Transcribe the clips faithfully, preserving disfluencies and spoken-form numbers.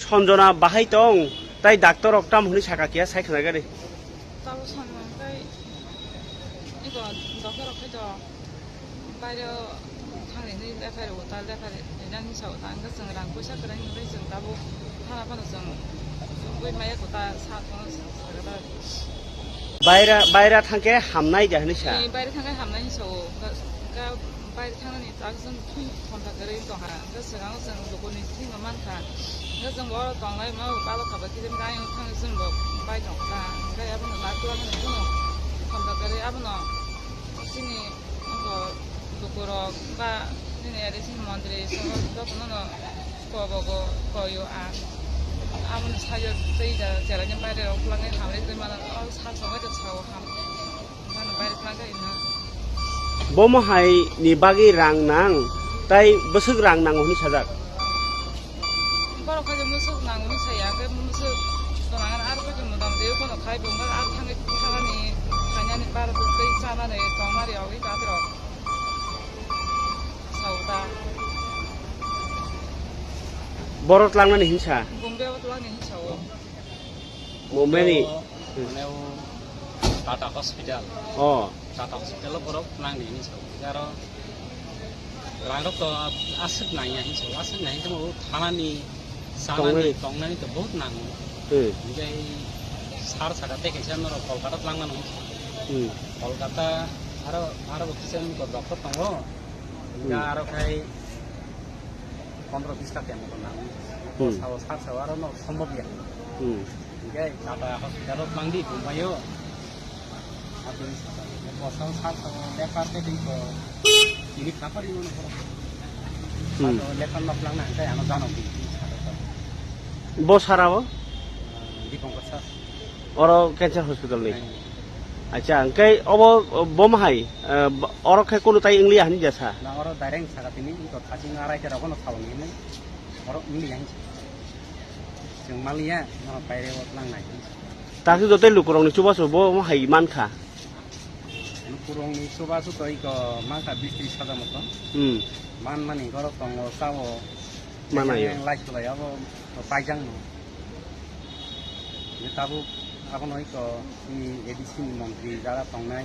Sanjana bahai tong, tai doctor rok tam hwnwi saka kiya sai khna gari. Tabo sanmang tai iko doctor rok khai to baire thangni ni lephai rw ta lephai jan ni sao ta ang chwng rang puisa kwrang ni chwng tabo thana phano chwng chwng bui maya ko ta sa thang sa ta. Baira, baira thangkhe hamnai de hwnwi sa. Ni baire thangkhe hamnai ni sao. Ka, ka baire thangnani tak chwng thwi thonta kwrwi tongkha. Hwnkhe swkango chwng lukurokni thwima mankha. Hwnkhe chwng bo oro tonglai ma bo balo kha bai khe ayang thangwi chwng bo bai tongkha. Hwnkhe abono last o abono phano thonta kwrwi abono chini wngkha lukurok ba chini ede chini montri chwng jotono no kobogo koyo a. Aboni sayo tei da cheraini baire rok kwlangwi hamri twi mano o sak songwi tei sao ham. Bomo hai ni bagwi rang nang, tai bwswk rang nango hwnwi sajak. Borok khaisa bwswk nango hwnwi saya, hwnkhe bwswk tonang aro khaisa mudam de kono khai bo wngkha, aro thangwi thangani khainani bar bo tei chanani tongmani rogwi ta rok sao ta. Borok tlangnani hinsa. Bombay o twlangni hinsa o. Bombay ni. Mane o Tata Hospital. Oh. Tata Hospital o borok nangni hinwi sao. Aro rang rok to aswk nangya hinwi sao. Aswk nangya hinwi sao. Thanani, chanani, tongnani to bahut nango. Hmm. Hinkhe sar saka tei kaisa norok Kolkata twlangmano. Hmm. Kolkata aro, aro bo kisa wngkha doctor tongo. Hinkhe Hmm. aro khai pondro bis lakh ya moto nango. Hmm. Sao sar sao aro no sombhob ya. Hmm. Hinkhe Tata Hospital o twlangdi Bombay o. Aboni bosong sal tongo, lephar tei twi ko. Ini khapar ini ono khoro. Hmm. Ano lephar nok lang nang tei ano jano di. Bo sara o? Dipankar sar. Oro cancer hospital ni? Nai. Acha, hwnkhe obo, bo mahai, eh, oro khe kunu tai wngliya hwnwi jasa? Na oro direct saka tini, iko thaching arai tera kono sao ni hinwi. Oro wngliya hinwi. Chwng maliya, no paire o lang nai. Takhe joto lukurokni chubachu bo hai mankha. Lukurokni chubachu to iko mankha bis tris hajar moto. Hmm. Manmani ghoro tongo, chao. Manayo. Yang lai sulai abo paijang no. Ye tabuk abono iko chini A D C ni montri jara tongnai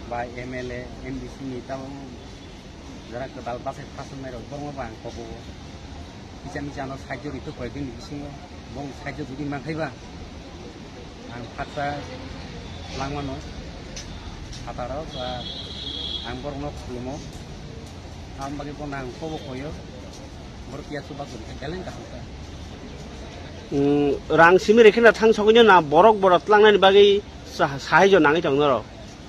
ba M L A, M D C ni tabuk jara kwtal bachai thaswk nairok borokno bo ang kobo. Kisa misa no sahajyo rito koyek din ni bisingo, bong sahajyo jodi mankhaiba ang phatsa langmano phataro ba ang borokno khulumo. Ang bagwi bono ang kobo koyo, borok ya chuba jodi khe beleng kaham kha. Mm, rang simi rikhe na thang sogwi na borok borok tlangnani bagwi sa-, sahajyo nangwi tong norok.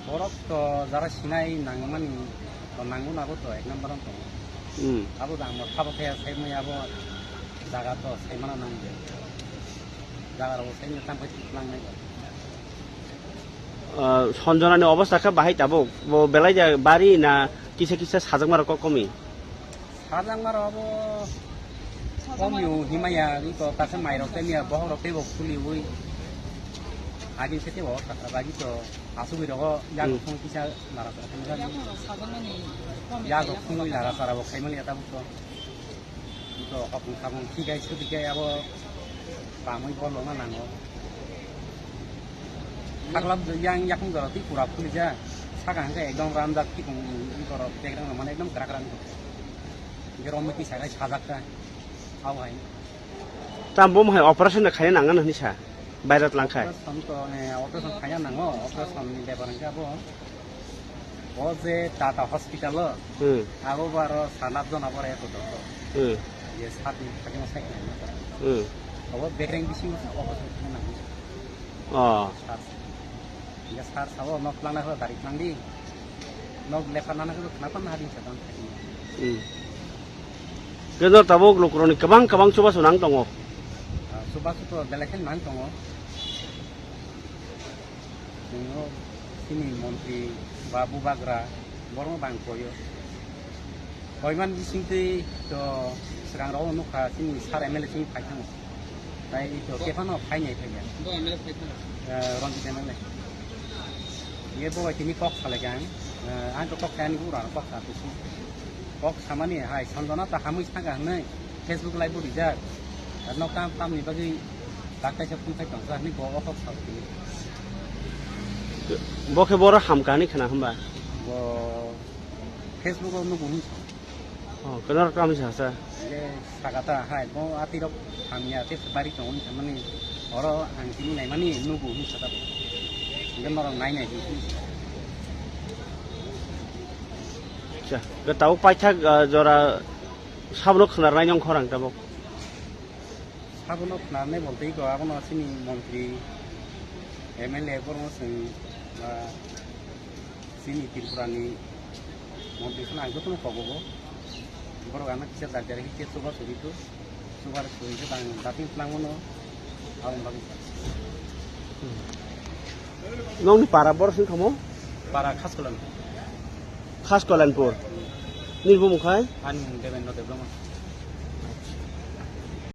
Borok to jara sinai nangmani to nangmani abo to ek number on tongo. Hmm. Abo jang mo thabo khe sai mui abo jaga to sai mana nang de. Jaga ro sai mui tam kai lang nai. Ah, Sanjana ni obostha khe bahai tabuk? Bo belai ja bari na kisa kisa sajak maro kok komi? Sajak maro abo komi o himaya ri to ta khe mai rok tei miya bohok rok tei bo khuli ui. Agi se tei bo ta agi to. Asugwi rogo yago Hmm. phung kisa lara sara phung jani. Yago phung rok sajakmani kom yago phung ui lara sara bo khaimani ya tabuk to. Ito hopung sabung khikai sudikai abo bamwi bolongna nango. Khaklam yang yakung jora twi pura phulija. Saka hwnkhe ekdom ramjak tikung borok begrang mane ekdom grak rang. Hwnkhe romwi twi sakai sajak ta. Abo hai. Tam bo mohai operation da khaina nangna hwnwi sa. Baira tlang khai. Operation to, eh, operation khaina nango, operation ni bepar hwnkhe abo. O je Tata Hospital o, Hmm. abo bo aro sanat jona bo re to to. Hmm. Ye sat ni thani mo sai khaina. Hmm. Abo bekreng bising operation khaina nango. Oh. Sat. Hingke sar sabo nok twlangna khe dari twlangdi. Nok lekha nana khe khna pan hadi sa dan thani. Hmm. Khe no tabuk lukurokni kwbang kwbang chubachu nang tongo. Ah, chubachu to belai khe nang tongo. Chwng o chini montri ba bubagra borokno bang koyo. Koiman bisingtwi to swkangrok nukha chini sir M L A chini phaithango. Tai to kephano phainai phaiya. Bo M L A phaithango. Eh, Ranjit M L A. Ye bo bai tini kok salaikha ang. Eh, ang to kok kaya ni ura kok sa tusi. Kok samani hai Sanjana ta hamwi thangkha hwnwi Facebook live bo rijak. Ano kam, kam ni bagwi tak kaisa phone khai tong sa, ni bo o kok sa tini. Bo khe boro ham kahani khna hwnba? Bo Facebook o nugo hin sa. Oh, kwnaro kam sa sa? Le sagata hai, bo ati rok hamya, te bari tong hin sa mani, oro ang tini nai mani nugo hin sa ta. Nge norok nai nai hin sa. Acha, ga tau paithak, ah, jora sabno khna rai nong khorang tabok. Sabono khnarnai bolte iko abono chini montri, M L A borokno chwng, ba chini Tripura ni montri phano ang jotono kobogo. Borok ano kisa jar jar khe chuba suri tu, chuba suri khe bang dating tlang mano, aboni bagwi. Nongni para borok sing kamo? Para Khaskolan. Khaskolanpur. Nini bumung khai? Ani bumung Devendra Debbarma.